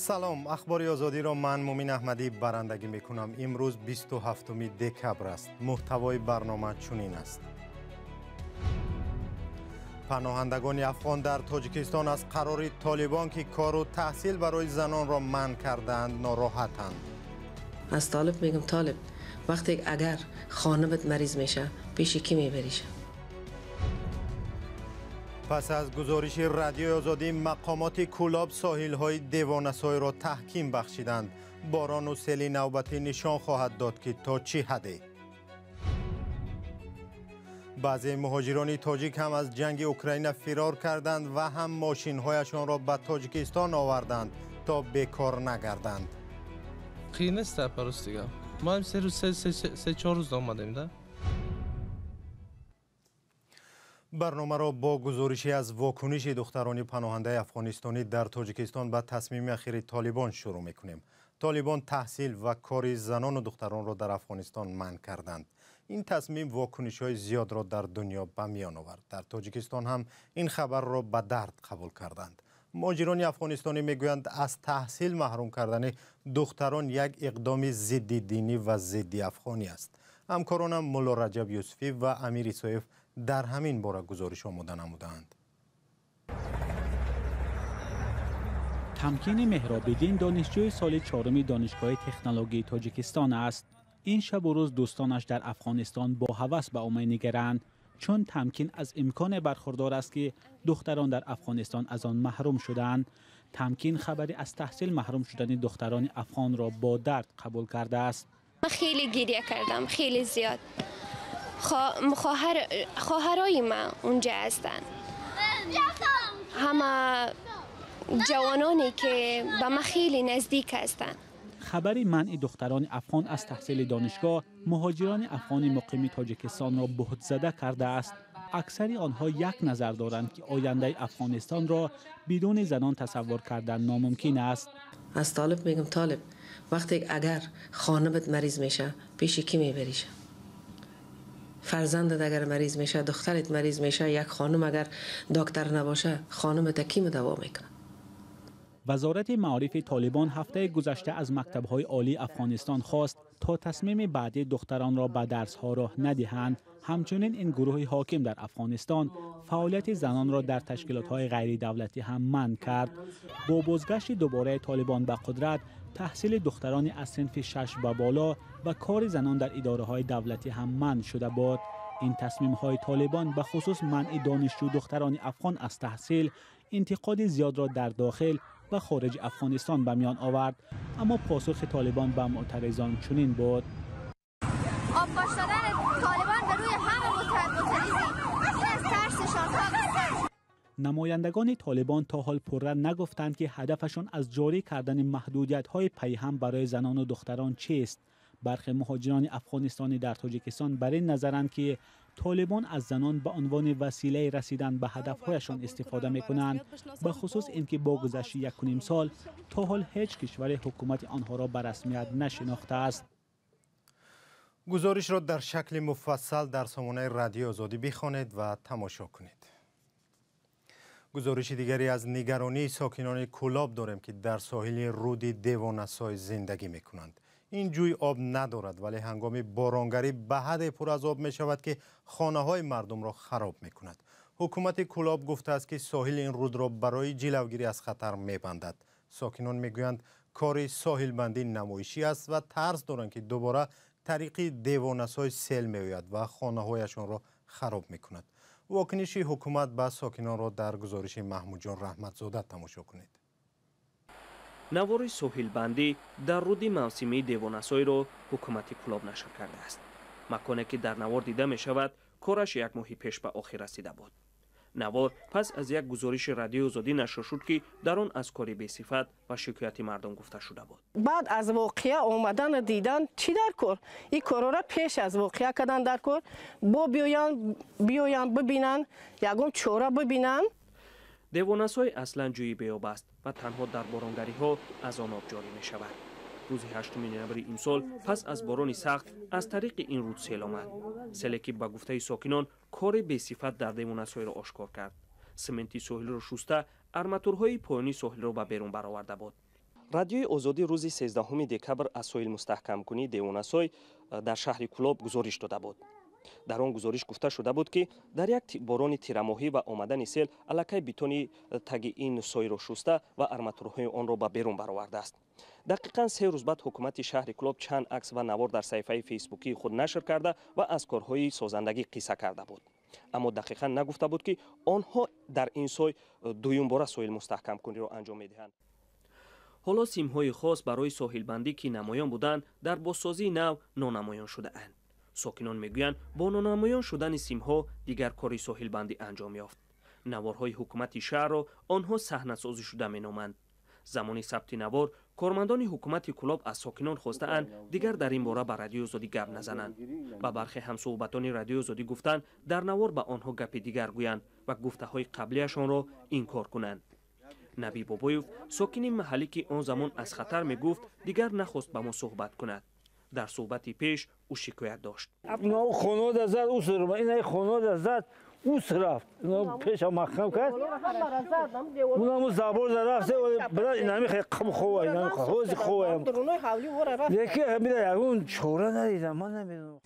Салом, Ахбори Озодиро ман Мумин Аҳмадӣ барандагӣ мекунам. Имрӯз 27 декабр аст. Муҳтавои барнома чунин аст. Паноҳандагони афғон дар Тоҷикистон аз қарори Толибон, ки кору таҳсил барои занонро манъ кардаанд, нороҳатанд. Аз толиб мегум: толиб, вақте агар хонумат мариз меша, пеши кӣ мебариша? Пас аз гузориши Радиои Озодӣ, мақомоти Кӯлоб соҳилҳои Девонасойро таҳким бахшиданд. Борону сели навбатӣ нишон хоҳад дод, ки то чӣ ҳадде. Баъзе муҳоҷирони тоҷик ҳам аз ҷанги Украина фирор карданд ва ҳам мошинҳояшонро ба Тоҷикистон оварданд, то бекор нагарданд. Қиин аст, парост дига. Мо ҳам 3 рӯз, 3-4 рӯз омадем да. Барномаро бо гузорише аз вокуниши духтарони паноҳандаи афғонистонӣ дар Тоҷикистон ба тасмими ахири Толибон шурӯъ мекунем. Толибон таҳсил ва кори занону духтаронро дар Афғонистон манъ карданд. Ин тасмим вокунишҳои зиёдро дар дунё ба миён овард. Дар Тоҷикистон ҳам ин хабарро ба дард қабул карданд. Муҳоҷирони афғонистонӣ мегӯянд, аз таҳсил маҳрум кардани духтарон як иқдоми зидди динӣ ва зидди афғонӣ аст. Ҳамкоронам Мулло Раҷаб Юсуфӣ ва Амир Исоев дар ҳамин бора гузориш омода намудаанд. Тамкини Меҳробиддин донишҷӯи соли чоруми Донишгоҳи технологияи Тоҷикистон аст. Ин шабу рӯз дӯстонаш дар Афғонистон бо ҳавас ба ӯ менигаранд, чун Тамкин аз имконе бархурдор аст, ки духтарон дар Афғонистон аз он маҳрум шудаанд. Тамкин хабари аз таҳсил маҳрум шудани духтарони афғонро бо дард қабул кардааст. Ман хеле гиря кардам, хеле зиёд. Хоҳарои ман унҷа ҳастанд. Ҳама ҷавононе, ки ба ман хеле наздик ҳастанд. Хабари манъи духтарони афғон аз таҳсили донишгоҳ муҳоҷирони афғони муқими Тоҷикистонро буҳтзада кардааст. Аксари онҳо як назар доранд, ки ояндаи Афғонистонро бидуни занон тасаввур кардан номумкин аст. Аз толиб мегум: толиб, вақте агар хонумат мариз меша, пеши кӣ мебариша? Фарзандат агар мариз меша, духтарат мариз меша, як хонум агар доктор набоша, хонумата кӣ мудово мекунад? Вазорати маорифи Толибон ҳафтаи гузашта аз мактабҳои олии Афғонистон хост, то тасмими баъдӣ духтаронро ба дарсҳо роҳ надиҳанд. Ҳамчунин ин гурӯҳи ҳоким дар Афғонистон фаъолияти занонро дар ташкилотҳои ғайридавлатӣ ҳам манъ кард. Бо бозгашти дубораи Толибон ба қудрат, таҳсили духтарони аз синфи шаш ба боло ва кори занон дар идораҳои давлатӣ ҳам манъ шуда буд. Ин тасмимҳои Толибон, ба хусус манъи донишҷӯ духтарони афғон аз таҳсил, интиқоди зиёдро дар дохил ва хориҷи Афғонистон ба миён овард. Аммо посухи Толибон ба муътаризон чунин буд. Обпош додани Толибон ба рӯи ҳама муътаризӣ аз тарсшон. Намояндагони Толибон то ҳол пурра нагуфтанд, ки ҳадафашон аз ҷорӣ кардани маҳдудиятҳои пайҳам барои занону духтарон чист. Бархе муҳоҷирони афғонистонӣ дар Тоҷикистон бар ин назаранд, ки Толибон аз занон ба унвони василаи расидан ба ҳадафҳояшон истифода мекунанд, ба хусус ин ки бо гузашти 1.5 сол то ҳол ҳеҷ кишваре ҳукумати онҳоро ба расмият нашинохтааст. Гузоришро дар шакли муфассал дар сомонаи Радиои Озодӣ бихонед ва тамошо кунед. Гузориши дигаре аз нигаронии сокинони Кӯлоб дорем, ки дар соҳили руди Девонасой зиндагӣ мекунанд. Ин ҷӯй об надорад, вале ҳангоми боронгарӣ ба ҳадде пур аз об мешавад, ки хонаҳои мардумро хароб мекунад. Ҳукумати Кӯлоб гуфтааст, ки соҳили ин рудро барои ҷилавгирӣ аз хатар мебандад. Сокинон мегӯянд, кори соҳилбандӣ намоишӣ аст ва тарс доранд, ки дубора тариқи Девонасой сел меояд ва хонаҳояшонро хароб мекунад. Вокуниши ҳукумат ба сокинонро дар гузориши Маҳмудҷон Раҳматзода тамошо кунед. Навори соҳилбандӣ дар руди мавсимии Девонасойро ҳукумати Кӯлоб нашр кардааст. Маконе, ки дар навор дида мешавад, кораш як моҳи пеш ба охир расида буд. Навор пас аз як гузориши Радиои Озодӣ нашр шуд, ки дар он аз кори бесифат ва шикояти мардум гуфта шуда буд. Баъд аз воқеа омадану дидан чӣ дар кор? Ин корҳоро пеш аз воқеа кардан дар кор, бо биёянд, бибинанд, ягон чора бибинанд. Девонасой аслан ҷӯи беоб аст ва танҳо дар боронгариҳо аз он об ҷорӣ мешавад. Рӯзи 8 ноябри имсол пас аз борони сахт аз тариқи ин руд сел омад. Селе, ки ба гуфтаи сокинон кори бесифат дар Девонасойро ошкор кард. Сименти соҳилро шуста, арматурҳои поёни соҳилро ба берун бароварда буд. Радиои Озодӣ рӯзи 13 декабр аз соҳил мустаҳкамкунии Девонасой дар шаҳри Кӯлоб гузориш дода буд. Дар он гузориш гуфта шуда буд, ки дар як борони тирамоҳӣ ва омадани сел аллакай бетони таги ин сойро шуста ва арматурҳои онро ба берун баровардааст. Дақиқан 3 рӯз баъд ҳукумати шаҳри Кӯлоб чанд акс ва навор дар саҳифаи фейсбукии худ нашр карда ва аз корҳои созандагӣ қисса карда буд. Аммо дақиқан нагуфта буд, ки онҳо дар ин сой дуюмбора соҳил мустаҳкамкуниро анҷом медиҳанд. Ҳоло симҳои хос барои соҳилбандӣ, ки намоён буданд, дар бозсозии нав нонамоён шудаанд. Сокинон мегӯянд, бо нонамоён шудани симҳо дигар кори соҳилбандӣ анҷом ёфт. Наворҳои ҳукумати шаҳрро онҳо саҳнасозӣ шуда меноманд. Замони сабти навор кормандони ҳукумати Кӯлоб аз сокинон хостаанд дигар дар ин бора ба Радиои Озодӣ гап назананд. Ба бархе ҳамсӯҳбатони Радиои Озодӣ гуфтанд, дар навор ба онҳо гапи дигар гӯянд ва гуфтаҳои қаблияшонро инкор кунанд. Набӣ Бобоев, сокини маҳаллӣ, ки он замон аз хатар мегуфт, дигар нахост ба мо суҳбат кунад. Дар суҳбати пеш ӯ шикоят дошт. Ус рафт, пеша маҳкам кард, унаму забор рафт, инами қам хова, инами ҳози ховаям. Яке ҳамира ягон чора надидам, ман намедонам.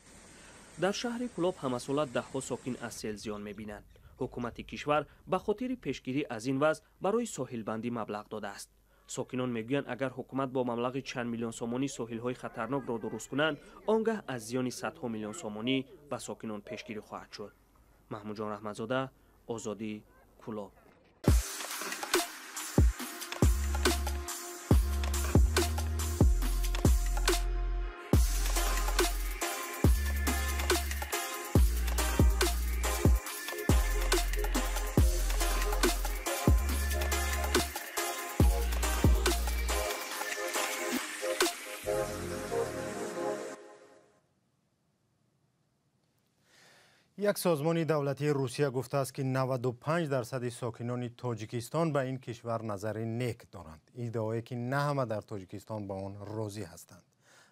Дар шаҳри Кӯлоб ҳамасола даҳҳо сокин аз сел зиён мебинанд. Ҳукумати кишвар ба хотири пешгирӣ аз ин вазъ барои соҳилбандӣ маблағ додааст. Сокинон мегӯянд, агар ҳукумат бо маблағи чанд миллион сомонӣ соҳилҳои хатарнокро дуруст кунанд, он гаҳ аз зиёни садҳо миллион сомонӣ ба сокинон пешгирӣ хоҳад шуд. Маҳмудҷон Раҳматзода, Озодӣ, Кӯлоб. Як созмони давлатии Русия гуфтааст, ки 95% сокинони Тоҷикистон ба ин кишвар назари нек доранд. Иддаое ки на ҳама дар Тоҷикистон ба он розӣ ҳастанд.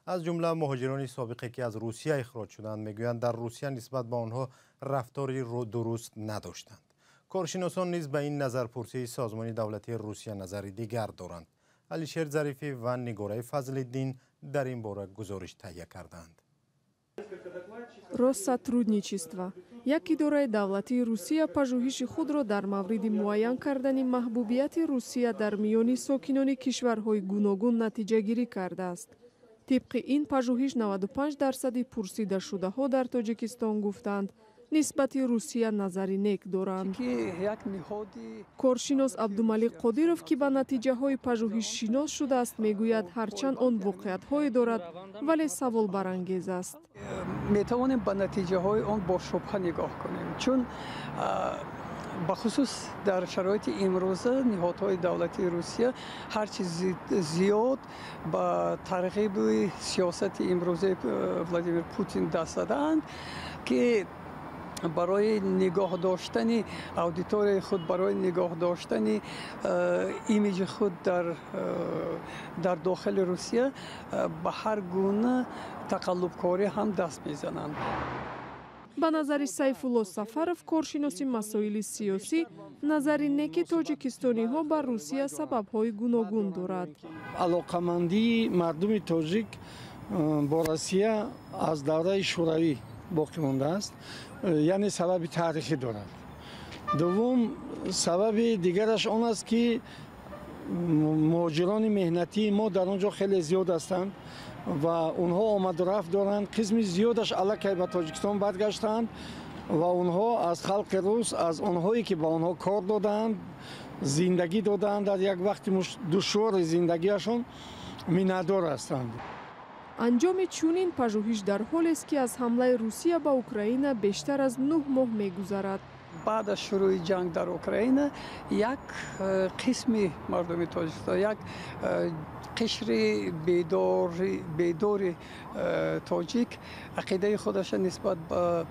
Аз ҷумла муҳоҷирони собиқе, ки аз Русия ихроҷ шуданд, мегӯянд дар Русия нисбат ба онҳо рафтори дуруст надоштанд. Коршиносон низ ба ин назарпурсии созмони давлатии Русия назари дигар доранд. Алишер Зарифӣ ва Нигораи Фазлиддин дар ин бора гузориш таҳия карданд. Россотрудничество. Як идораи давлатии Русия пажӯҳиши худро дар мавриди муайян кардани маҳбубияти Русия дар миёни сокинони кишварҳои гуногун натиҷагирӣ кардааст. Тибқи ин пажӯҳиш 95% пурсидашудаҳо дар Тоҷикистон гуфтанд, нисбати Русия назари нек доранд. Коршинос Абдумалиқ Қодиров, ки ба натиҷаҳои пажӯҳиш шинос шудааст, мегӯяд, ҳарчанд он воқеиятҳое дорад, вале саволбарангез аст. Метавонем ба натиҷаҳои он бо шубҳа нигоҳ кунем, чун бахусус дар шароити имрӯза ниҳодҳои давлатии Русия ҳарчи зиёд ба тарғиби сиёсати имрӯзаи Владимир Путин даст задаанд, ки барои нигоҳ доштани аудиторияи худ, барои нигоҳ доштани имиҷи худ дар дохили Русия ба ҳар гуна тақаллубкорӣ ҳам даст мезананд. Ба назари Сайфулло Сафаров, коршиноси масоили сиёсӣ, назари неки тоҷикистониҳо ба Русия сабабҳои гуногун дорад. Алоқамандии мардуми тоҷик бо Россия аз давраи Шӯравӣ боқӣ мондааст, яъне сабаби таърихӣ дорад. Дуввум, сабаби дигараш он аст, ки муҳоҷирони меҳнатии мо дар он ҷо хеле зиёд ҳастанд ва онҳо омаду рафт доранд. Қисми зиёдаш аллакай ба Тоҷикистон баргаштаанд ва онҳо аз халқи рус, аз онҳое ки ба онҳо кор додаанд, зиндагӣ додаанд, дар як вақти душвори зиндагиашон миннатдор ҳастанд. Анҷоми чунин пажӯҳиш дар ҳолест, ки аз ҳамлаи Русия ба Украина бештар аз 9 моҳ мегузарад. Баъд аз шурӯи ҷанг дар Украина як қисми мардуми Тоҷикистон, як қишри бедори тоҷик ақидаи худаша нисбат ба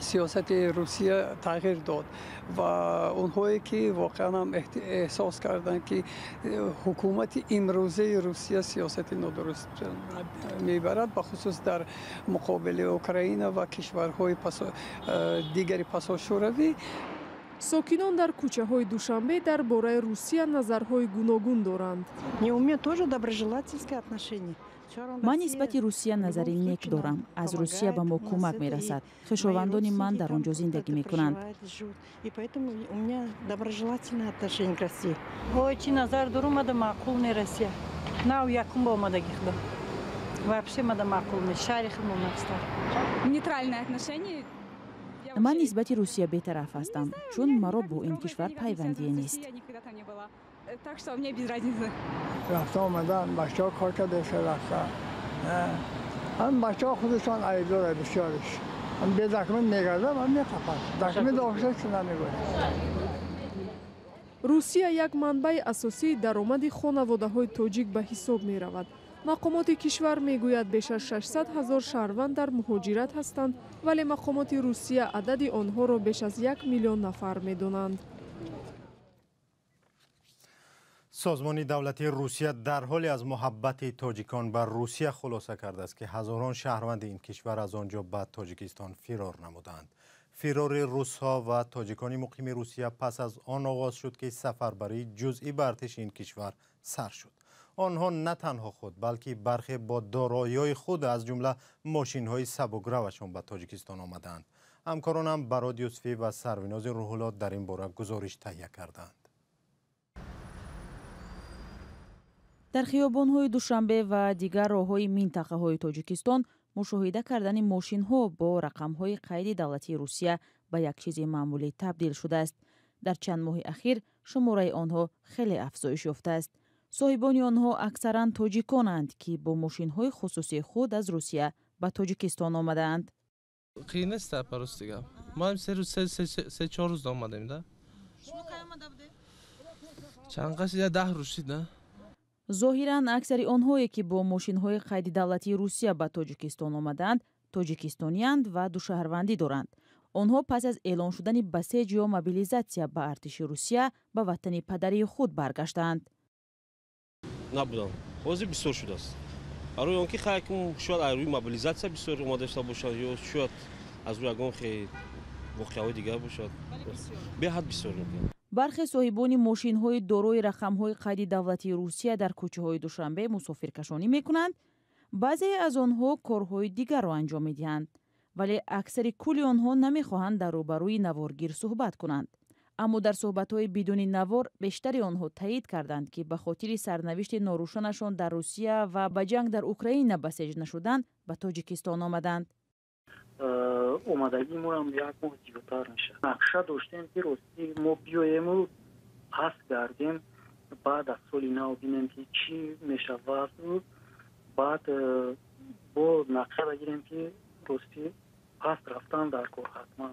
сиёсати Русия тағйир дод ва онҳое ки воқеан ҳам эҳсос карданд, ки ҳукумати имрӯзаи Русия сиёсати нодуруст мебарад, бахусус дар муқобили Украина ва кишварҳои дигари пасошӯравӣ. Сокинон дар кӯчаҳои Душанбе дар бораи Русия назарҳои гуногун доранд. Ман нисбати Русия назари нек дорам. Аз Русия ба мо кӯмак мерасад. Хешовандони ман дар он ҷо зиндагӣ мекунанд. Чӣ назар дорум, мада маъқул не Россия. Нав якум ба омадагӣ худам. Вообще мада маъқул не, шаҳри худмон нафстар. Нейтральное отношение. Ман нисбати Русия бетараф ҳастам, чун маро бо ин кишвар пайвандие нест. Так что мне без разницы. Рафта омадан, бачаҳо кор карда рафта. Ҳам бачаҳо худашон айбдора бисёриш. Ҳам бе документ мегардам, ҳам меқапад. Документ дошта чун намегӯяд. Русия як манбаи асосии даромади хонаводаҳои тоҷик ба ҳисоб меравад. Мақомоти кишвар мегӯяд, беш аз 600 ҳазор шаҳрванд дар муҳоҷират ҳастанд, вале мақомоти Русия адади онҳоро беш аз 1 миллион нафар медонанд. Созмони давлатии Русия дар ҳоле аз муҳаббати тоҷикон ба Русия хулоса кардааст, ки ҳазорон шаҳрванди ин кишвар аз он ҷо ба Тоҷикистон фирор намуданд. Фирори русҳо ва тоҷикони муқими Русия пас аз он оғоз шуд, ки сафарбарии ҷузъӣ ба артиши ин кишвар сар шуд. Онҳо на танҳо худ, балки бархе бо дороиҳои худ, аз ҷумла мошинҳои сабукравашон ба Тоҷикистон омадаанд. Ҳамкоронам Барод Юсуфӣ ва Сарвинози Рӯҳулло дар ин бора гузориш таҳия карданд. Дар хиёбонҳои Душанбе ва дигар роҳҳои минтақаҳои Тоҷикистон мушоҳида кардани мошинҳо бо рақамҳои қайди давлатии Русия ба як чизи маъмулӣ табдил шудааст. Дар чанд моҳи ахир шумораи онҳо хеле афзоиш ёфтааст. Соҳибони онҳо аксаран тоҷиконанд, ки бо мошинҳои хусусии худ аз Русия ба Тоҷикистон омадаанд. Қиин нест парост дига. Мо ҳам се рӯз, се чор рӯз омадем, да? Шумо кай омада будед? Чанд қаш я 10 рӯз шид, на? Зоҳиран аксари онҳое, ки бо мошинҳои қайди давлатии Русия ба Тоҷикистон омадаанд, тоҷикистониянд ва душаҳрвандӣ доранд. Онҳо пас аз эълон шудани басеҷ ё мобилизатсия ба артиши Русия ба ватани падарии худ баргаштаанд. Набудам. Ҳозир бисёр шудааст. Барои он ки хайкум шояд аз рӯи мобилизатсия бисёр омада шуда бошад ё шояд аз рӯи ягон хе воқеаҳои дигар бошад. Беҳад бисёр. Бархе соҳибони мошинҳои дорои рақамҳои қайди давлатии Русия дар кӯчаҳои Душанбе мусофиркашонӣ мекунанд, баъзе аз онҳо корҳои дигарро анҷом медиҳанд, вале аксари кулли онҳо намехоҳанд дар рӯбарӯи наворгир суҳбат кунанд. Аммо дар суҳбатҳои бидуни навор бештари онҳо таъид карданд, ки ба хотири сарнавишти норӯшанашон дар Русия ва ба ҷанг дар Украина басеҷ нашудан ба Тоҷикистон омаданд. Омадагии моам як моҳ зиёдтар мешавад. Нақша доштем, ки ростӣ мо биёему пас гардем, баъд аз соли нав бинем, ки чӣ мешавад, баъд бо нақша бигирем, ки ростӣ пас рафтан дар кор ҳатман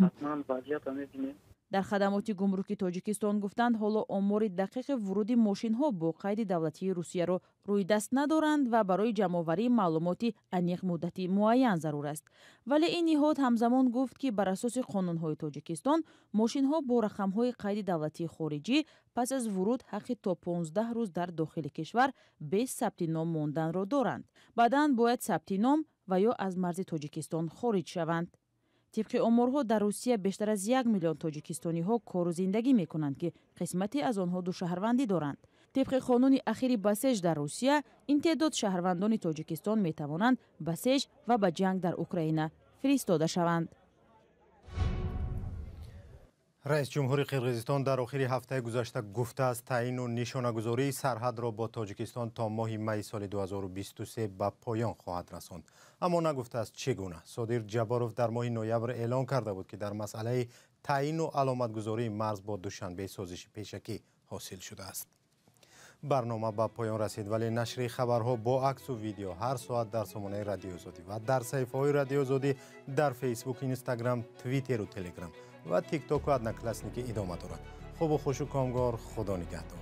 ҳатман вазъията мебинем. Дар хадамоти гумруки Тоҷикистон гуфтанд, ҳоло омори дақиқи вуруди мошинҳо бо қайди давлатии Русияро рӯи даст надоранд ва барои ҷамъоварии маълумоти аниқ муддати муайян зарур аст. Вале ин ниҳод ҳамзамон гуфт, ки бар асоси қонунҳои Тоҷикистон мошинҳо бо рақамҳои қайди давлатии хориҷӣ пас аз вуруд ҳаққи то 15 рӯз дар дохили кишвар без сабти ном монданро доранд. Баъдан бояд сабти ном ва ё аз марзи Тоҷикистон хориҷ шаванд. Тибқи оморҳо дар Русия бештар аз 1 миллион тоҷикистониҳо кору зиндагӣ мекунанд, ки қисмате аз онҳо душаҳрвандӣ доранд. Тибқи қонуни ахири басеҷ дар Русия ин теъдод шаҳрвандони Тоҷикистон метавонанд басеҷ ва ба ҷанг дар Украина фиристода шаванд. Раис ҷумҳури Қирғизистон дар охири ҳафтаи гузашта гуфтааст, таъину нишонагузории сарҳадро бо Тоҷикистон то моҳи майи соли 2023 ба поён хоҳад расонд. Аммо нагуфтааст чӣ гуна. Содир Ҷабборов дар моҳи ноябр эълон карда буд, ки дар масъалаи таъину аломатгузории марз бо Душанбе созиши пешакӣ ҳосил шудааст. Барнома ба поён расид, вале нашри хабарҳо бо аксу видео ҳар соат дар сомонаи Радиои Озодӣ ва дар саҳифаҳои Радиои Озодӣ дар Фейсбук, Инстаграм, Твиттеру Телеграм ва Тиктоку Одноклассники идома дорад. Хубу хушу комгор, Худо нигаҳдор.